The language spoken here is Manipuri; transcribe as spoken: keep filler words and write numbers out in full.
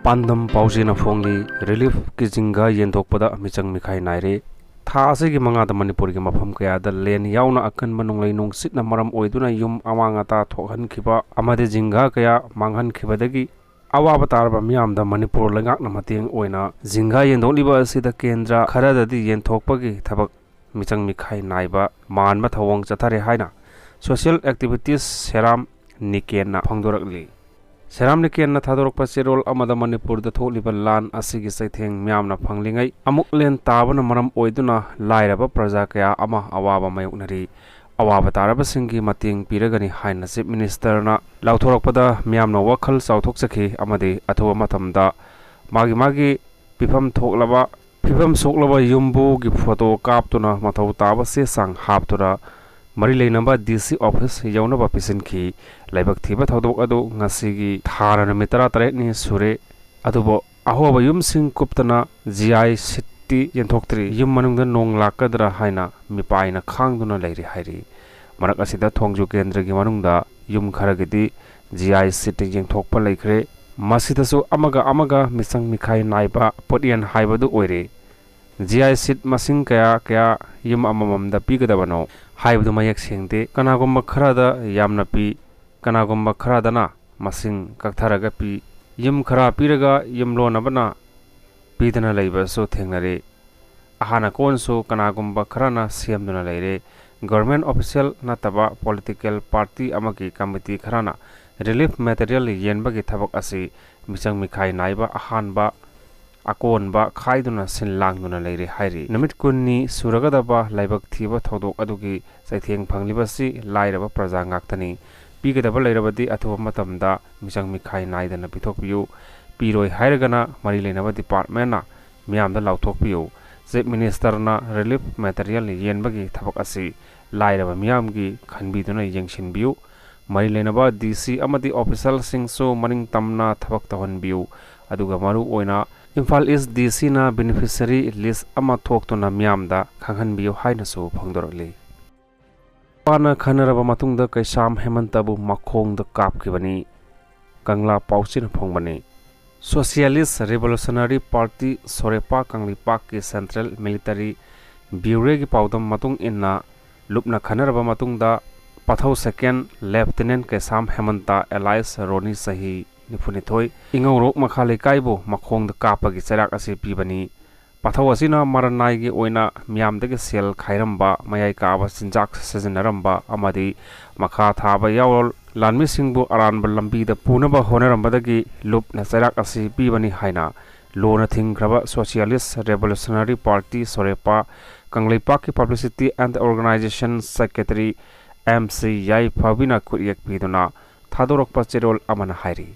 ꯄꯥꯟꯗꯝ ꯄꯥꯎꯖꯦꯅ ꯐꯣꯡꯂꯤ꯫ ꯔꯤꯂꯤꯐꯀꯤ ꯖꯤꯡꯒꯥ ꯌꯦꯟꯊꯣꯛꯄꯗ ꯃꯤꯆꯪ ꯃꯤꯈꯥꯏ ꯅꯥꯏꯔꯦ꯫ ꯊꯥ ꯑꯁꯤꯒꯤ ꯃꯉꯥꯗ ꯃꯅꯤꯄꯨꯔꯒꯤ ꯃꯐꯝ ꯀꯌꯥꯗ ꯂꯦꯟ ꯌꯥꯎꯅ ꯑꯀꯟꯕ ꯅꯣꯡꯂꯩ ꯅꯨꯡꯁꯤꯠꯅ ꯃꯔꯝ ꯑꯣꯏꯗꯨꯅ ꯌꯨꯝ ꯑꯃꯥꯡ ꯑꯇꯥ ꯊꯣꯛꯍꯟꯈꯤꯕ ꯑꯃꯗꯤ ꯖꯤꯡꯒꯥ ꯀꯌꯥ ꯃꯥꯡꯍꯟꯈꯤꯕꯗꯒꯤ ꯑꯋꯥꯕ ꯇꯥꯔꯕ ꯃꯤꯌꯥꯝꯗ ꯃꯅꯤꯄꯨꯔ ꯂꯩꯉꯥꯛꯅ ꯃꯇꯦꯡ ꯑꯣꯏꯅ ꯖꯤꯡꯒꯥ ꯌꯦꯟꯊꯣꯛꯂꯤꯕ ꯑꯁꯤꯗ ꯀꯦꯟꯗ꯭ꯔ ꯈꯔꯗꯗꯤ ꯌꯦꯟꯊꯣꯛꯄꯒꯤ ꯊꯕꯛ ꯃꯤꯆꯪ ꯃꯤꯈꯥꯏ ꯅꯥꯏꯕ ꯃꯥꯟꯕ ꯊꯧꯑꯣꯡ ꯆꯠꯊꯔꯦ ꯍꯥꯏꯅ social activist ꯁꯦꯔꯥꯝ ꯅꯤꯀꯦꯟꯅ ꯐꯣꯡꯗꯣꯔꯛꯂꯤ꯫ ꯁꯦꯔꯥꯝ ꯅꯤꯀꯦꯟꯅ ꯊꯥꯗꯣꯔꯛꯄ ꯆꯦꯔꯣꯜ ꯑꯃꯗ ꯃꯅꯤꯄꯨꯔꯗ ꯊꯣꯛꯂꯤꯕ ꯂꯥꯟ ꯑꯁꯤꯒꯤ ꯆꯩꯊꯦꯡ ꯃꯤꯌꯥꯝꯅ ꯐꯪꯂꯤꯉꯩ ꯑꯃꯨꯛ ꯂꯦꯟ ꯇꯥꯕꯅ ꯃꯔꯝ ꯑꯣꯏꯗꯨꯅ ꯂꯥꯏꯔꯕ ꯄ꯭ꯔꯖꯥ ꯀꯌꯥ ꯑꯃ ꯑꯋꯥꯕ ꯃꯥꯌꯣꯛꯅꯔꯤ꯫ ꯑꯋꯥꯕ ꯇꯥꯔꯕꯁꯤꯡꯒꯤ ꯃꯇꯦꯡ ꯄꯤꯔꯒꯅꯤ ꯍꯥꯏꯅ Chief Ministerꯅ ꯂꯥꯎꯊꯣꯔꯛꯄꯗ ꯃꯤꯌꯥꯝꯅ ꯋꯥꯈꯜ ꯆꯥꯎꯊꯣꯛꯆꯈꯤ ꯑꯃꯗꯤ ꯑꯊꯨꯕ ꯃꯇꯝꯗ ꯃꯥꯒꯤ ꯃꯥꯒꯤ ꯐꯤꯐꯝ ꯊꯣꯛꯂꯕ, ꯐꯤꯕꯝ ꯁꯣꯛꯂꯕ ꯌꯨꯝꯕꯨꯒꯤ ꯐꯣꯇꯣ ꯀꯥꯞꯇꯨꯅ ꯃꯊꯧ ꯇꯥꯕ ꯆꯦ ꯆꯥꯡ ꯍꯥꯞꯇꯨꯅ ꯃꯔꯤ ꯂꯩꯅꯕ DC office ꯌꯧꯅꯕ ꯄꯤꯁꯤꯟꯈꯤ꯫ ꯂꯥꯏꯕꯛ ꯊꯤꯕ ꯊꯧꯗꯣꯛ ꯑꯗꯨ ꯉꯁꯤꯒꯤ ꯊꯥꯅ ꯅꯨꯃꯤꯠ ꯇꯔꯥꯇꯔꯦꯠꯅꯤ ꯁꯨꯔꯦ꯫ ꯑꯗꯨꯕꯨ ꯑꯍꯣꯕ ꯌꯨꯝꯁꯤꯡ ꯀꯨꯞꯇꯅ GI sheetꯇꯤ ꯌꯦꯟꯊꯣꯛꯇ꯭ꯔꯤ꯫ ꯌꯨꯝ ꯃꯅꯨꯡꯗ ꯅꯣꯡ ꯂꯥꯛꯀꯗ꯭ꯔꯥ ꯍꯥꯏꯅ ꯃꯤꯄꯥꯏꯅ ꯈꯥꯡꯗꯨꯅ ꯂꯩꯔꯤ ꯍꯥꯏꯔꯤ꯫ ꯃꯔꯛ ꯑꯁꯤꯗ ꯊꯣꯡꯖꯨ ꯀꯦꯟꯗ꯭ꯔꯒꯤ ꯃꯅꯨꯡꯗ ꯌꯨꯝ ꯈꯔꯒꯤꯗꯤ GI sheet ꯌꯦꯟꯊꯣꯛꯄ ꯂꯩꯈ꯭ꯔꯦ꯫ ꯃꯁꯤꯗꯁꯨ ꯑꯃꯒ ꯑꯃꯒ ꯃꯤꯆꯪ ꯃꯤꯈꯥꯏ ꯅꯥꯏꯕ ꯄꯣꯠꯌꯦꯟ ꯍꯥꯏꯕꯗꯨ ꯑꯣꯏꯔꯦ꯫ GI sheet ꯃꯁꯤꯡ ꯀꯌꯥ ꯀꯌꯥ ꯌꯨꯝ ꯑꯃꯃꯝꯗ ꯄꯤꯒꯗꯕꯅꯣ ꯍꯥꯏꯕꯗꯨ ꯃꯌꯦꯛ ꯁꯦꯡꯗꯦ꯫ ꯀꯅꯥꯒꯨꯝꯕ ꯈꯔꯗ ꯌꯥꯝꯅ ꯄꯤ, ꯀꯅꯥꯒꯨꯝꯕ ꯈꯔꯗꯅ ꯃꯁꯤꯡ ꯀꯛꯊꯔꯒ ꯄꯤ꯫ ꯌꯨꯝ ꯈꯔ ꯄꯤꯔꯒ ꯌꯨꯝꯂꯣꯟꯅꯕꯅ ꯄꯤꯗꯅ ꯂꯩꯕꯁꯨ ꯊꯦꯡꯅꯔꯦ꯫ ꯑꯍꯥꯟ ꯑꯀꯣꯟꯁꯨ ꯀꯅꯥꯒꯨꯝꯕ ꯈꯔꯅ ꯁꯦꯝꯗꯨꯅ ꯂꯩꯔꯦ꯫ Government official ꯅꯠꯇꯕ political party ꯑꯃꯒꯤ committee ꯈꯔꯅ relief material ꯌꯦꯟꯕꯒꯤ ꯊꯕꯛ ꯑꯁꯤ ꯃꯤꯆꯪ ꯃꯤꯈꯥꯏ ꯅꯥꯏꯕ ꯑꯍꯥꯟꯕ ꯑꯀꯣꯟꯕ ꯈꯥꯏꯗꯨꯅ ꯁꯤꯟ ꯂꯥꯡꯗꯨꯅ ꯂꯩꯔꯦ ꯍꯥꯏꯔꯤ꯫ ꯅꯨꯃꯤꯠ ꯀꯨꯟꯅꯤ ꯁꯨꯔꯒꯗꯕ ꯂꯥꯏꯕꯛ ꯊꯤꯕ ꯊꯧꯗꯣꯛ ꯑꯗꯨꯒꯤ ꯆꯩꯊꯦꯡ ꯐꯪꯂꯤꯕꯁꯤ ꯂꯥꯏꯔꯕ ꯄ꯭ꯔꯖꯥ ꯉꯥꯛꯇꯅꯤ꯫ ꯄꯤꯒꯗꯕ ꯂꯩꯔꯕꯗꯤ ꯑꯊꯨꯕ ꯃꯇꯝꯗ ꯃꯤꯆꯪ ꯃꯤꯈꯥꯏ ꯅꯥꯏꯗꯅ ꯄꯤꯊꯣꯛꯄꯤꯌꯨ꯫ ꯄꯤꯔꯣꯏ ꯍꯥꯏꯔꯒꯅ ꯃꯔꯤ ꯂꯩꯅꯕ departmentꯅ ꯃꯤꯌꯥꯝꯗ ꯂꯥꯎꯊꯣꯛꯄꯤꯌꯨ꯫ Chief Ministerꯅ relief material ꯌꯦꯟꯕꯒꯤ ꯊꯕꯛ ꯑꯁꯤ ꯂꯥꯏꯔꯕ ꯃꯤꯌꯥꯝꯒꯤ ꯈꯟꯕꯤꯗꯨꯅ ꯌꯦꯡꯁꯤꯟꯕꯤꯌꯨ꯫ ꯃꯔꯤ ꯂꯩꯅꯕ DC ꯑꯃꯗꯤ officialꯁꯤꯡꯁꯨ ꯃꯅꯤꯡ ꯇꯝꯅ ꯊꯕꯛ ꯇꯧꯍꯟꯕꯤꯌꯨ꯫ ꯑꯗꯨꯒ ꯃꯔꯨ ꯑꯣꯏꯅ ꯏꯝꯐꯥꯜ East DCꯅ beneficiary list ꯑꯃ ꯊꯣꯛꯇꯨꯅ ꯃꯤꯌꯥꯝꯗ ꯈꯪꯍꯟꯕꯤꯌꯨ ꯍꯥꯏꯅꯁꯨ ꯐꯣꯡꯗꯣꯔꯛꯂꯤ꯫ ꯅꯨꯄꯥꯅ ꯈꯟꯅꯔꯕ ꯃꯇꯨꯡꯗ ꯀꯩꯁꯥꯝ ꯍꯦꯃꯟꯇꯕꯨ ꯃꯈꯣꯡꯗ ꯀꯥꯞꯈꯤꯕꯅꯤ꯫ ꯀꯪꯂꯥ ꯄꯥꯎꯆꯦꯅ ꯐꯣꯡꯕꯅꯤ꯫ Socialist Revolutionary Party, ꯁꯣꯔꯦꯄꯥ ꯀꯪꯂꯩꯄꯥꯛꯀꯤ Central Military Bureauꯒꯤ ꯄꯥꯎꯗꯝ ꯃꯇꯨꯡ ꯏꯟꯅ, ꯂꯨꯞꯅ ꯈꯟꯅꯔꯕ ꯃꯇꯨꯡꯗ ꯄꯥꯊꯧ Second Lieutenant ꯀꯦꯁꯥꯝ ꯍꯦꯃꯟꯇ alias ꯔꯣꯅꯤ, ꯆꯍꯤ ꯅꯤꯐꯨꯅꯤꯊꯣꯏ, ꯏꯉꯧꯔꯣꯛ ꯃꯈꯥ ꯂꯩꯀꯥꯏꯕꯨ ꯃꯈꯣꯡꯗ ꯀꯥꯞꯄꯒꯤ ꯆꯩꯔꯥꯛ ꯑꯁꯤ ꯄꯤꯕꯅꯤ꯫ ꯄꯥꯊꯧ ꯑꯁꯤꯅ ꯃꯔꯅꯥꯏꯒꯤ ꯑꯣꯏꯅ ꯃꯤꯌꯥꯝꯗꯒꯤ ꯁꯦꯜ ꯈꯥꯏꯔꯝꯕ, ꯃꯌꯥꯏ ꯀꯥꯕ ꯆꯤꯟꯖꯥꯛ ꯁꯤꯖꯤꯟꯅꯔꯝꯕ ꯑꯃꯗꯤ ꯃꯈꯥ ꯊꯥꯕ ꯌꯥꯎꯔꯣꯜ ꯂꯥꯟꯃꯤꯁꯤꯡꯕꯨ ꯑꯔꯥꯟꯕ ꯂꯝꯕꯤꯗ ꯄꯨꯅꯕ ꯍꯣꯠꯅꯔꯝꯕꯗꯒꯤ ꯂꯨꯞꯅ ꯆꯩꯔꯥꯛ ꯑꯁꯤ ꯄꯤꯕꯅꯤ ꯍꯥꯏꯅ ꯂꯨꯅ ꯊꯤꯡꯈ꯭ꯔꯕ Socialist Revolutionary Party, ꯁꯣꯔꯦꯄꯥ ꯀꯪꯂꯩꯄꯥꯛꯀꯤ Publicity and Organization Secretary M C ꯌꯥꯏꯐꯕꯤꯅ ꯈꯨꯠꯌꯦꯛ ꯄꯤꯗꯨꯅ ꯊꯥꯗꯣꯔꯛꯄ ꯆꯦꯔꯣꯜ ꯑꯃꯅ ꯍꯥꯏꯔꯤ꯫